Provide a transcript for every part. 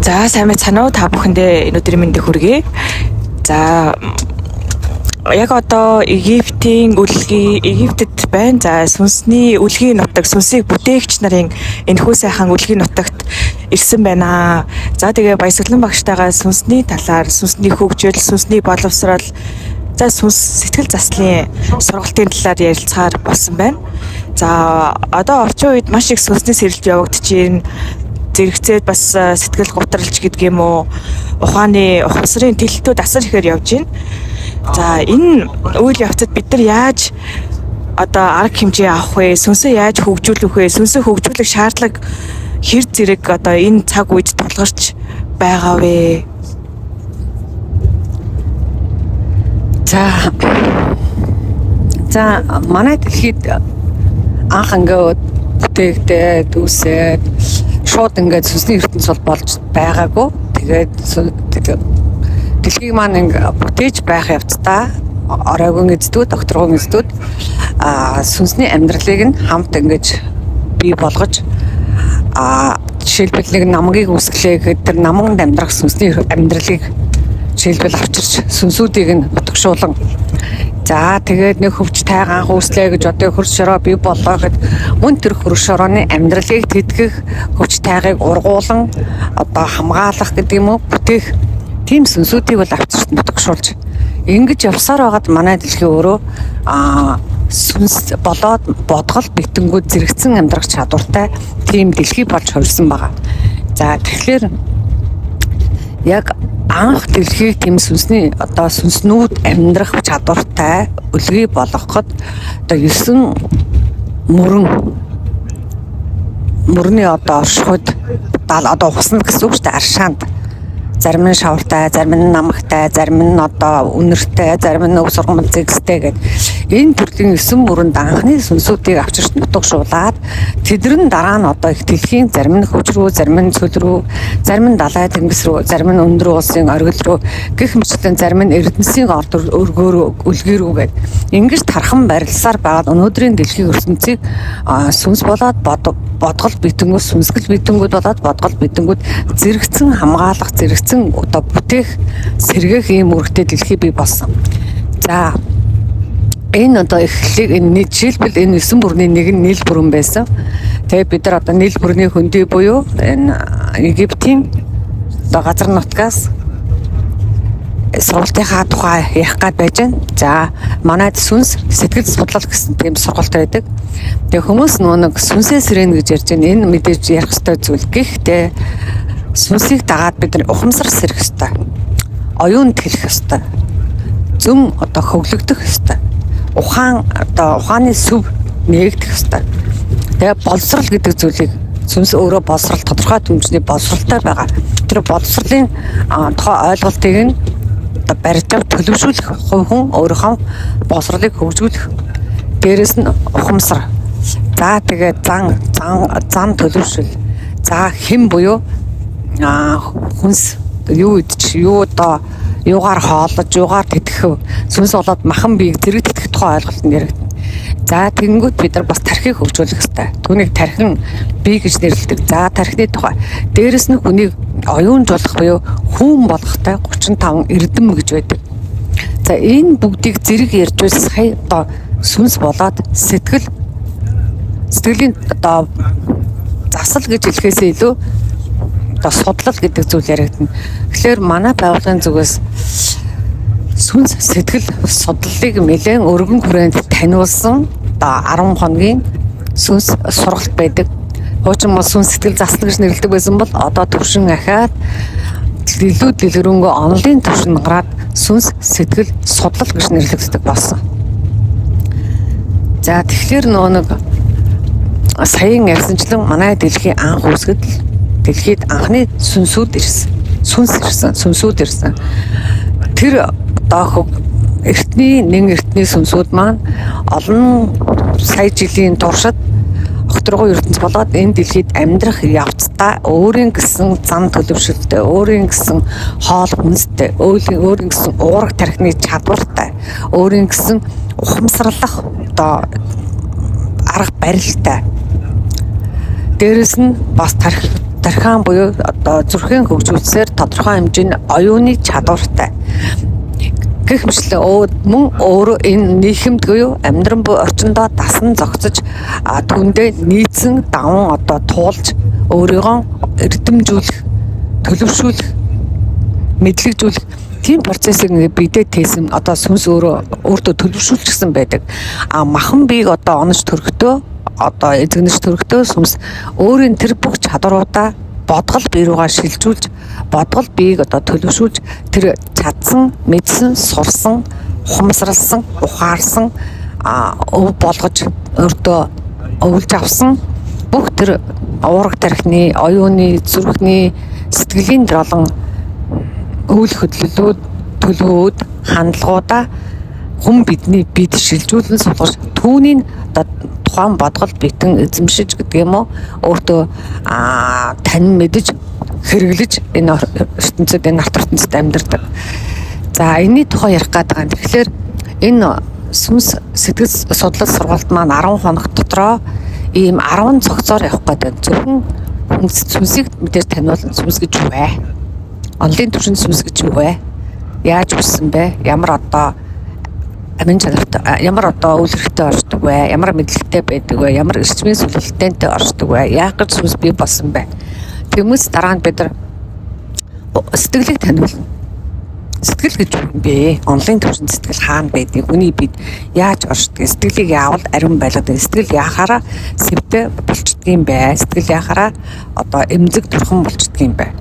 За, сайн байцгаана уу, та бүхэндээ энэ өдрийн мэндийг хүргэе. За, яг одоо Египтийн өлгий, Египтэд байна. За, сүнсний өлгийн нутаг, сүнсийг бүтээгч нарын энэхүү сайхан өлгийн нутагт ирсэн байна. За, тэгээ Баясгалан багштайгаа сүнсний талаар, сүнсний хөгжил, сүнсний боловсрол, за, сүнс сэтгэл заслын сургалтын талаар ярилцахаар болсон байна. За, одоо орчин үед маш их сүнсний сэрэлт явагдаж байна, зэрэгцээд бас сэтгэл гутралж гэдэг юм уу, ухааны ухамсарын тэлэлтүүд асар ихээр явж байна. За, энэ үйл явцад бид нар яаж одоо арга хэмжээ авах вэ? Сүнсээ яаж хөгжүүлэх вэ? Сүнсээ хөгжүүлэх шаардлага хэр зэрэг одоо энэ цаг үед тулгарч байгаа вэ? За, манай дэлхийд анх ингээд бүтээгдээд үүсээд шууд ингээд сүнсний ертөнц бол болж байгаагүй. Тэгээд дэлхийг маань ингээд бүтээж байх явцдаа оройгон эздүүд, докторгон эздүүд сүнсний амьдралыг нь хамт ингэж бий болгож, жишээлбэл, нэг намгийг үүсгэлээ гэхэд тэр наманд амьдрах сүнсний амьдралыг жишээлбэл авчирч, сүнсүүдийг нь нутагшуулан, за, тэгээд нэг хөвч тайгаан үүслээ гэж одоо хөрс шороо бий боллоо гэхэд мөн тэр хөрс шорооны амьдралыг тэтгэх хөвч тайгыг ургуулan одоо хамгаалах гэдэг юм уу, бүтээх тийм сүнсүүдийг бол авчирч нутагшуулж ингэж явсаар байгаад манай дэлхий өөрөө сүнс болоод бодгол битэнгүүд зэрэгцэн амьдрах чадвартай тийм дэлхий болж хувирсан байгаа. За, тэгэхээр яг анх дэлхийг тийм сүнсний одоо сүнснүүд амьдрах чадвартай өлгий болгоход одоо 9 мөрөн мөрний одоо оршихуйд одоо ухсан гэсэн үг шүү дээ, аршаанд. Зарим нь шавартай, зарим нь намагтай, зарим нь одоо үнэртэй, зарим нь өв сургамал зэгстэй гэд энэ төрлийн 9 мөрөнд анхны сүнсүүдийг авчирч нутагшуулад, тэдэр нь дараа нь одоо их дэлхийн зарим нь хөвч рүү, зарим нь цөл рүү, зарим нь далай тэнгис рүү, зарим нь өндөр уулсын оргил рүү гэх мэтчлэн, зарим нь Эрдэнэсийн орд өргөөр өлгий рүү гэд ингэж тархан барилсаар байгаад өнөөдрийн дэлхийн ертөнцийг сүнс болоод бодгол битэнгүүд, сүнсгэл битэнгүүд болоод бодгол битэнгүүд зэрэгцэн хамгаалах, зэрэгцэн одоо бүтээх, сэргээх ийм үүрэгтэй дэлхий бий болсон. За, энэ одоо эхлэлийг энэ жишээлбэл энэ 9 бүрний нэг нь Нил бүрэн байсан. Тэгээ бид нар одоо Нил бүрний хөндий буюу энэ Египтийн одоо газар нутгаас сургалтынхаа тухай ярих гад байж байна. За, манайд сүнс сэтгэл судлал гэсэн тийм сургалт байдаг. Тэгээ хүмүүс нөгөө нэг сүнсээ сэрэнэ гэж ярьж байна. Энэ мэдээж ярих ёстой зүйл. Гэхдээ сүнсийг дагаад бид нар ухамсар сэрэх ёстой. Оюун тэлэх ёстой. Зөн одоо хөглөгдөх ёстой. Ухаан, одоо ухааны сүв нээгдэх ёстой. Тэгээ боловсрал гэдэг зүйлийг, сүнс өөрөө боловсрал, тодорхой түвшний боловсралтай байгаа. Тэр боловсролын тухай ойлголтыг нь одоо барьж авч төлөвшүүлэх, хувь хүн өөрийнхөө боловсролыг хөгжүүлэх. Дээрэс нь ухамсар. За, тэгээд зан төлөвшил. За, хэм буюу хүнс юу идчих, юу одоо юугаар хооллож, юугаар тэтгэх, сүнс болоод махан биеийг зэрэг тэтгэх тухай ойлголт нь яригдана. За, тэгэнгүүт бид нар бас тархийг хөгжүүлэх ёстой. Түүнийг тархин бие гэж нэрлэдэг. За, тархины тухай. Дээрэс нь хүнийг оюунжуулах буюу хүүн болгохтой 35 эрдэм гэж байдаг. За, энэ бүгдийг зэрэг ярьж сая одоо сүнс болоод сэтгэлийн одоо засал гэж хэлэхээсээ илүү одоо судлал гэдэг зүйл яригдана. Тэгэхээр манай байгууллагын зүгээс сүнс сэтгэл судлалыг нэлээд өргөн хүрээнд таниулсан одоо 10 хоногийн сүнс сургалт байдаг. Хуучин бол сүнс сэтгэл засал гэж нэрлэдэг байсан бол одоо төвшин ахаад илүү дэлгэрэнгүй онолын төвшин гараад сүнс сэтгэл судлал гэж нэрлэгддэг болсон. За, тэгэхээр нөгөө нэг саяын ярьсанчлан манай дэлхийн анх үүсгэд дэлхийд анхны сүнсүүд ирсэн. Сүнс ирсэн, сүнсүүд ирсэн. Тэр одоо эртний нэн эртний сүнсүүд маань олон сая жилийн туршид огторгуй ертөнц болоод энэ дэлхийд амьдрах явцдаа өөрийн гэсэн зан төлөвшөлттэй, өөрийн гэсэн хоол хүнстэй, өөрийн гэсэн уураг тархины чадвартай, өөрийн гэсэн ухамсарлах одоо арга барилтай. Дээрэс нь бас тархи Тархиан буюу одоо зүрхийн хөгжүүлсээр тодорхой хэмжээний оюуны чадвартай. Гэх мэтлэн мөн өөрөө энэ нийгэмд буюу амьдран буй орчиндөө дасан зохицож, түүндээ нийцэн даван одоо туулж, өөрийгөө эрдэмжүүлэх, төлөвшүүлэх, мэдлэгжүүлэх тийм процессыг ингээ бидээ тээсэн одоо сүнс өөрөө өөртөө төлөвшүүлчихсэн байдаг. А махан биеийг одоо онож төрөхдөө, одоо эзэгнэж төрөхдөө сүнс өөрийн тэр бүх чадваруудаа бодгол бие рүүгээ шилжүүлж, бодгол биеийг одоо төлөвшүүлж, тэр чадсан, мэдсэн, сурсан, ухамсарласан, ухаарсан, өв болгож өөртөө өвлж авсан бүх тэр уураг тархины, оюуны, зүрхний, сэтгэлийн тэр олон үйл хөдлөлүүд, төлөвүүд, хандлагуудаа хүн бидний бид шилжүүлэн суулгаж, түүнийг одоо тухайн бодгол битэн эзэмшиж гэдэг юм уу, өөртөө танин мэдэж хэрэглэж энэ ертөнцид, энэ нарт ертөнцид амьдардаг. За, энэний тухай ярих гээд байгаа. Тэгэхээр энэ сүнс сэтгэл судлал сургалт маань 10 хоног дотроо ийм 10 цогцоор явах гэдэг. Зөвхөн сүнсийг мэдээж таниулна. Сүнс гэж юу вэ? Онолын түвшинд сүнс гэж юу вэ? Яаж үүссэн бэ? Ямар одоо амин чанартай, ямар одоо үйл хэрэгтэй оршдог вэ? Ямар мэдлэгтэй байдаг вэ? Ямар эрчмийн сүлэлтэнтэй оршдог вэ? Яах гэж сүнс бий болсон бэ? Тэгмээс дараа нь бид нар сэтгэлийг таниулна. Сэтгэл гэж юу юм бэ? Онолын түвшинд сэтгэл хаана байдгийг, хүний бид яаж оршдгийг, сэтгэлийг яавал ариун байлгадаг, сэтгэл яахаараа сэвтэй болчдөг юм бэ? Сэтгэл яахаараа одоо эмзэг турхан болчдөг юм бэ?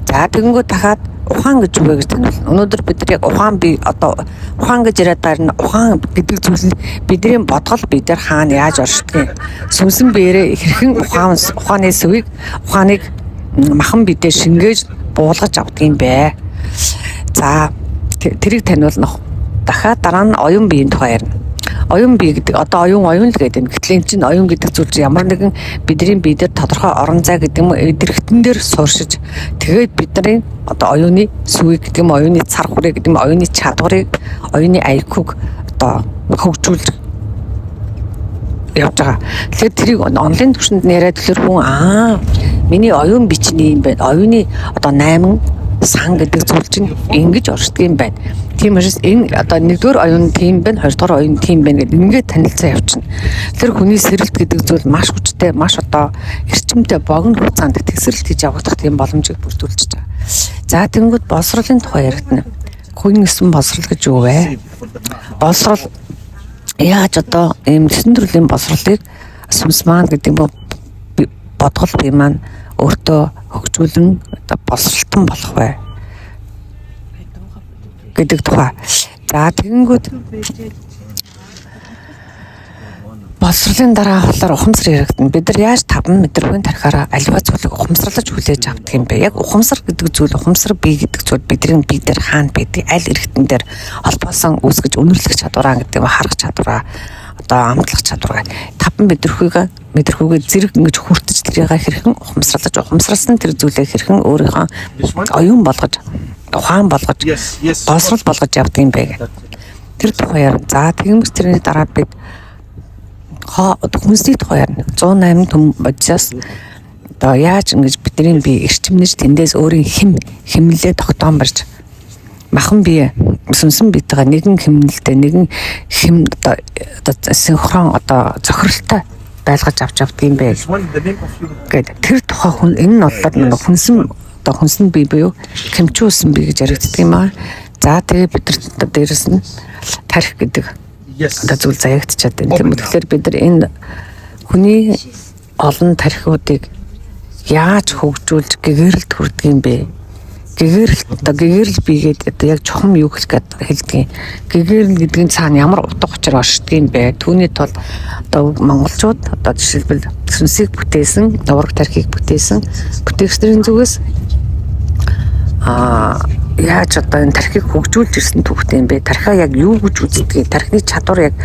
За, тэгэнгүүт дахиад ухаан гэж юу вэ гэж таниулна. Өнөөдөр бид нар яг ухаан би одоо ухаан гэж яриад байгаа нь ухаан гэдэг зүйл нь бидний бодгол бие дээр хаана яаж оршдгийг. Сүнсэн биеэрээ хэрхэн ухаан, ухааны сүвийг, ухааныг махан бидээ шингээж буулгаж авдаг юм бэ? За, тэрийг таниулна. Дахиад дараа нь оюун биеийн тухай ярина. Оюун бие гэдэг одоо оюун оюун л гэдэг. Гэтэл энэ чинь оюун гэдэг зүйл чинь ямар нэгэн бидний бие дээр тодорхой орон зай гэдэг юм уу, эдрэхтэн дээр сууршиж, тэгээд бидний одоо оюуны сүвийг гэдэг юм, оюуны цар хүрээ гэдэг юм, оюуны чадварыг, оюуны IQ-г одоо хөгжүүлж явж байгаа. Тэгэхээр тэрийг онолын түвшинд нь яриад тэгэхээр хүн миний оюун бие чинь юм байна. Оюуны одоо 8 сан гэдэг зүйл чинь ингэж оршдог юм байна. Тийм учраас энэ одоо нэгдүгээр оюун тийм байна, хоёрдугаар оюун тийм байна гэдэг ингээд танилцаа явчихна. Тэр хүний сэрэлт гэдэг зүйл маш хүчтэй, маш одоо эрчимтэй, богино хугацаанд тэгсрэлт хийж явагдах тийм боломжийг бүрдүүлж байгаа. За, тэгэнгүүт боловсролын тухай яригдана. Хүн өсөн боловсрол гэж юу вэ? Боловсрол яаж одоо ийм 9 төрлийн боловсролыг сүнс маань гэдэг юм уу, бодгол бие маань өөртөө хөгжүүлэн одоо боловсролтон болох вэ гэдэг тухай. За, тэгэнгүүт боловсролын дараа болохоор ухамсар яригдана. Бид нар яаж таван мэдрэгүйн тархиараа аливаа зүйлийг ухамсарлаж хүлээж авдаг юм бэ? Яг ухамсар гэдэг зүйл, ухамсар бие гэдэг зүйл бидний бие дээр хаана байдаг? Аль эргэтэн дээр холбоосон үүсгэж үнэрлэх чадвараа гэдэг юм, харах чадвараа, одоо амтлах чадвараа, таван мэдрэхүйгээ зэрэг ингэж хүртэж, тэрийг хэрхэн ухамсарлаж, ухамсарласан тэр зүйлээ хэрхэн өөрийнхөө оюун болгож, ухаан болгож, боловсрол болгож явдаг юм бэ гэх. Тэр тухай ярина. За, тэгмээс тэрний дараа бид хүнсний тухай ярина. 108 төм бодисоос одоо яаж ингэж бидний бие эрчимнэж, тэндээс өөрийн хэм хэмнэлээ тогтоон барьж, махан бие сүнсэн биетэйгээ нэгэн хэмнэлтэй, нэгэн хэм одоо синхрон, одоо зохиролтой байлгаж авч явдаг юм бэ гэдэг. Тэр тухай хүн энэ нь болоод нэг хүнсэн, одоо хүнсэн бие буюу хэмчүүсэн бие гэж яригддаг юм аа. За, тэгээ бид нар дээрэс нь тарих гэдэг одоо зүйл заягдчихад байна. Тийм үү? Тэгэхээр бид нар энэ хүний олон тархиудыг яаж хөгжүүлж гэгэрэлд хүрдэг юм бэ? Гэгэрэл, одоо гэгэрэл бигээд одоо яг чухам юу хэлэх гээд хэлдэг юм. Гэгэрэл гэдгийн цаана ямар утга учир оршдог юм бэ? Түүний тулд одоо монголчууд одоо жишээлбэл сүнсийг бүтээсэн, уураг тархийг бүтээсэн бүтээгчдэрийн зүгээс яаж одоо энэ тархийг хөгжүүлж ирсэн түүхтэй юм бэ? Тархиа яг юу гэж үздэг юм? Тархины чадвар яг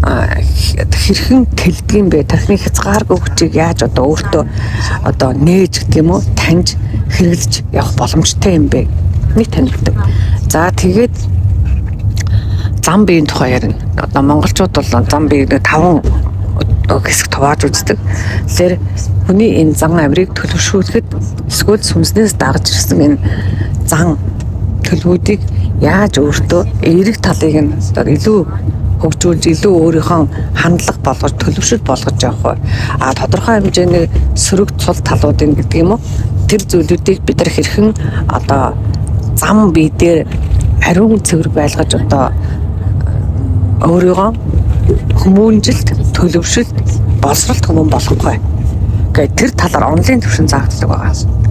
хэрхэн тэлдэг юм бэ? Тархины хязгааргүй хүчийг яаж одоо өөртөө одоо нээж гэдэг юм уу? Таньж хэрэглэж явах боломжтой юм бэ? Нэг танилдаг. За, тэгээд зам биеийн тухай ярина. Одоо монголчууд бол зам бие таван хэсэг хувааж үздэг. Тэгэхээр хүний энэ зан авирыг төлөвшүүлэхэд Эсвэл сүнснээс дарж ирсэн энэ зан төлөвүүдийг яаж өөртөө эерэг талыг нь одоо илүү хөгжүүлж, илүү өөрийнхөө хандлага болгож, төлөвшөл болгож явах вэ? А тодорхой хэмжээний сөрөг цул талуудын гэдэг юм уу? Тэр зүйлүүдийг бид нар хэрхэн одоо зам бие дээр ариун цэвэр байлгаж одоо өөрийгөө хүмүүнжилт, төлөвшөлт, боловсролт хүмүүн болгох вэ? Гэт тэр талаар онлайн төвшин заагддаг байгаа.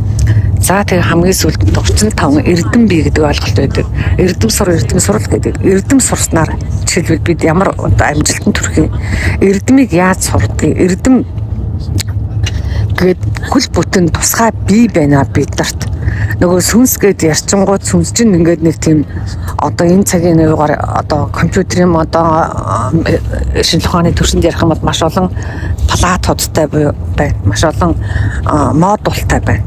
За тэгээ хамгийн сүүлд 35 эрдэм бие гэдэг ойлголт байдаг. Эрдэм сур, эрдэм сурал гэдэг. Эрдэм сурснаар жишээлбэл бид ямар одоо амжилтанд хүрэх юм? Эрдмийг яаж сурдгийг? Эрдэм гээд хөл бүтэн тусгай бие байна бид нарт. Нөгөө сүнс гээд ярьчингууд сүнс чинь ингээд нэг тийм одоо энэ цагийн юугаар одоо компьютерийн одоо шинжлэх ухааны төвшөнд ярих юм бол маш олон платуудтай буюу байна. Маш олон модултай байна.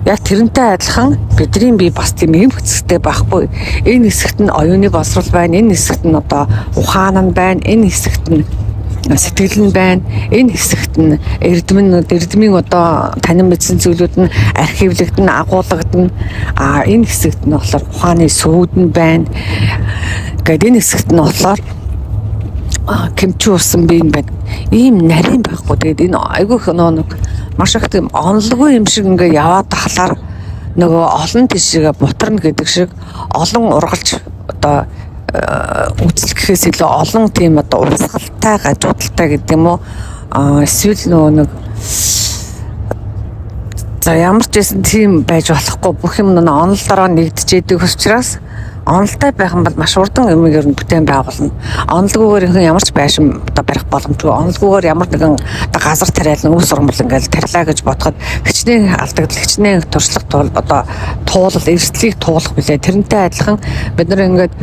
Яг тэрнтэй адилхан бидний бие бас тийм юм хэсэгтэй байхгүй. Энэ хэсэгт нь оюуны боловсрол байна, энэ хэсэгт нь одоо ухаан нь байна, энэ хэсэгт нь сэтгэл нь байна, энэ хэсэгт нь эрдэм нь эрдмийн одоо танин мэдсэн зүйлүүд нь архивлагдана, агуулгадана. А энэ хэсэгт нь болохоор ухааны сүйд нь байна. Гээд энэ хэсэгт нь болохоор кемчүү усан бие байна. Ийм нарийн байхгүй. Тэгээд энэ айгүй их нэг маш их тийм онлгүй юм шиг ингээ яваад тахлаар нөгөө олон тийшээ бутарна гэдэг шиг олон ургалж одоо үзэл гэхээс илүү олон тийм одоо урсгалтай гажуудалтай гэдэг юм уу, эсвэл нөгөө нэг за ямар ч байсан тийм байж болохгүй, бүх юм нэг онол дараа нэгдэжээдэг учраас онолтой байх юм бол маш урдан юм ер нь бүтээн байгуулна. Онолгүйгээр ихэнх ямар ч байшин одоо барих боломжгүй. Онолгүйгээр ямар нэгэн одоо газар тариалан үс урмал ингээл тарилаа гэж бодоход хичнээн алдагдал, хичнээн туршлага туул одоо туулал эрсдлийг туулах билээ. Тэрнтэй адилхан бид нар ингээд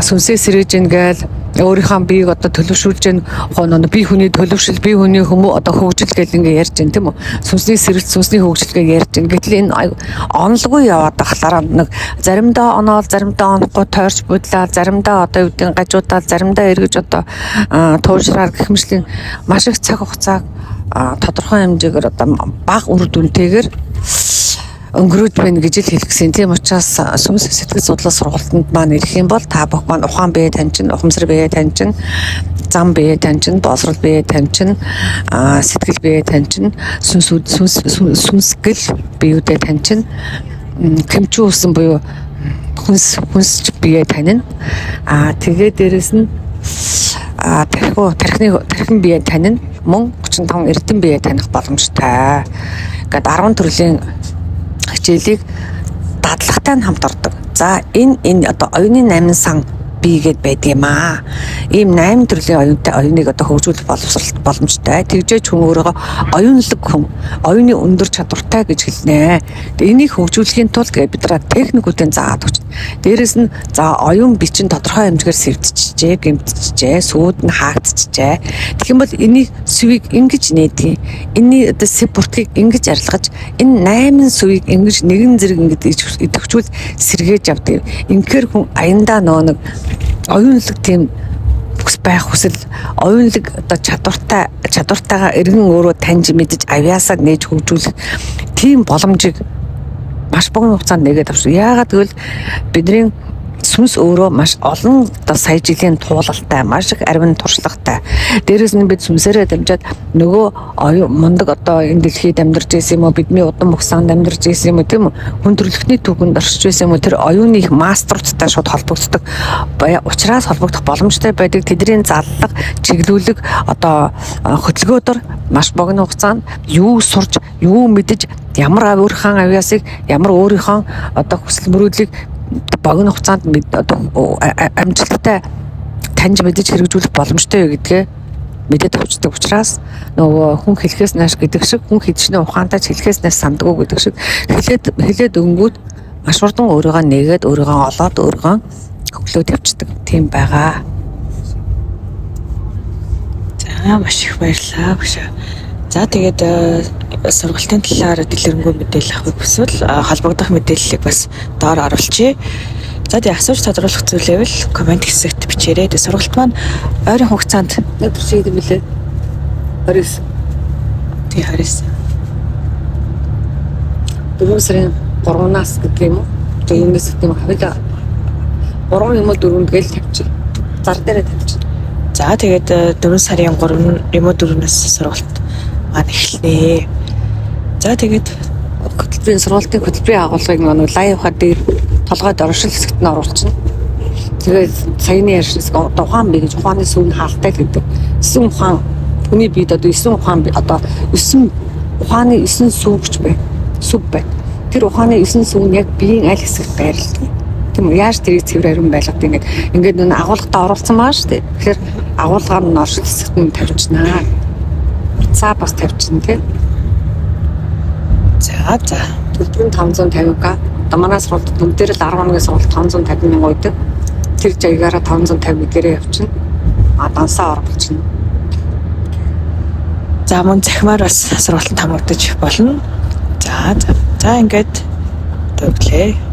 сүнсээ сэрэж ингээл өөрийнхөө биеийг одоо төлөвшүүлж гэн хоо бие хүний төлөвшил, бие хүний хүмүү одоо хөгжил гэл ингээ ярьж гэн тийм үү? Сүнсний сэрэлт, сүнсний хөгжил гэж ярьж гэн. Гэтэл энэ онолгүй яваад ахлаараа нэг заримдаа оноол, заримдаа онохгүй тойрч будлаа, заримдаа одоо юу гэдэг гажуудаа, заримдаа эргэж одоо туушраар гэх мэтлийн маш их цаг хугацааг тодорхой хэмжээгээр одоо бага үр дүнтэйгээр өнгөрөөд байна гэж л хэлсэн. Тийм учраас сүнс сэтгэл судлал сургалтанд маань ирэх юм бол та бүх маань ухаан бие таньчин, ухамсар бие таньчин, зам бие таньчин, боловсрол бие таньчин, сэтгэл бие таньчин, сүнс сүнс сүнсгэл биеүдээ таньчин, кемчүү усан буюу хүнс хүнсч бие танина. Аа тэгээ дээрэс нь тархиу тархины тархин бие танина. Мөн 35 эрдэм бие таних боломжтой. Ингээд 10 төрлийн хичээлийг дадлагатай нь хамт ордог. За энэ одоо оюуны 8 сан бие гэд байдаг юм аа. Ийм 8 төрлийн оюунтай оюуныг одоо хөгжүүлэх боловсрол боломжтой. Тэгжээч хүн өөрийгөө оюунлаг хүн, оюуны өндөр чадвартай гэж хэлнэ. Энийг хөгжүүлэхийн тулд бид нар техникүүдийн заадаг өгч. Дээрэс нь за оюун би чинь тодорхой хэмжээгээр сэвтчихжээ, гэмтчихжээ, сүйд нь хаагдчихжээ. Тэгэх юм бол энийг сүвийг ингэж нээдэг. Энийний одоо сэв бүртгийг ингэж арилгаж, энэ 8 сүвийг ингэж нэгэн зэрэг ингэж идэвхжүүл сэргээж авдаг. Инхээр хүн аяндаа нөө нэг оюунлаг тийм бүс байх хүсэл, оюунлаг одоо чадвартай чадвартайгаа эргэн өөрөө таньж мэдэж авьяасаа нээж хөгжүүлэх тийм боломжийг маш богино хугацаанд нэгээд авсан. Яагаад гэвэл бидний сүнс өөрөө маш олон одоо сая жилийн туулалтай, маш их аривн туршлагатай. Дээрээс нь бид сүнсээрээ дамжаад нөгөө оюун мундаг одоо энэ дэлхийд амьдарч байсан юм уу, бидний удам угсаанд амьдарч байсан юм уу, тийм үү? Хүн төрөлхтний түүхэнд оршиж байсан юм уу, тэр оюуны их мастеруудтай шууд холбогддог. Учираас холбогдох боломжтой байдаг. Тэдний заллага, чиглүүлэг одоо хөдөлгөөдөр маш богино хугацаанд юу сурч, юу мэдэж, ямар өөрийнхөө авьяасыг, ямар өөрийнхөө одоо хүсэл мөрөөдлийг богино хугацаанд одоо амжилттай таньж мэдэж хэрэгжүүлэх боломжтой гэдгээ мэдээд авчдаг учраас нөгөө хүн хэлхээс нааш гэдэг шиг, хүн хичнээн ухаантай ч хэлхээс нааш сандаггүй гэдэг шиг хэлээд хэлээд өнгүүд маш хурдан өөрийгөө нэгээд, өөрийгөө олоод, өөрийгөө хөглөөд явцдаг тийм байгаа. За маш их баярлалаа багшаа. За тэгээд сургалтын талаар дэлгэрэнгүй мэдээлэл авахыг хүсвэл холбогдох мэдээллийг бас доор оруулчихъя. За тэгээд асууж тодруулах зүйл байвал comment хэсэгт бичээрэй. Тэгээд сургалт маань ойрын хугацаанд өдөр шиг юм лээ. 29. Тий, 29. 4 сарын 3-наас гэдэг юм уу? 4-өөс гэдэг юм уу? 3 юм уу 4-нд гээл тавьчих. Зар дээрээ тавьчих. За, тэгээд 4 сарын 3 юм уу 4-өөс сургалт маань эхэлнэ. За, тэгээд Хөтөлбөрийн сургалтын хөтөлбөрийн агуулгыг нэг live ха дээр толгойд оршил хэсэгт нь оруулчихна. Тэгээд саяны ярьсан хэсэг, одоо ухаан бий гэж, ухааны сүүн хаалтай л гэдэг. 9 ухаан, хүний биед одоо 9 ухаан, одоо 9 ухааны 9 сүүгч бай. Сүв бай. Тэр ухааны 9 сүү нь яг биеийн аль хэсэгт байрладаг. Тийм үү? Яаж тэрийг цэвэр ариун байлгадаг, ингээд нүн агуулгатаа оруулсан байгаа шүү дээ. Тэгэхээр агуулгаар нь оршил хэсэгт нь тавьчихнаа. За, бас тавьчихна, тийм. За. Төлбөр нь 550к. Одоо манай сургуульд бүгдээр л 10 хоногийн сургалт 550 мянга байдаг. Тэр жаягаараа 550 нэгээрээ явчихна. А дансаа оруулчихна. За, мөн цахимаар бас сургалтанд хамрагдаж болно. За. За, ингээд төвлөө.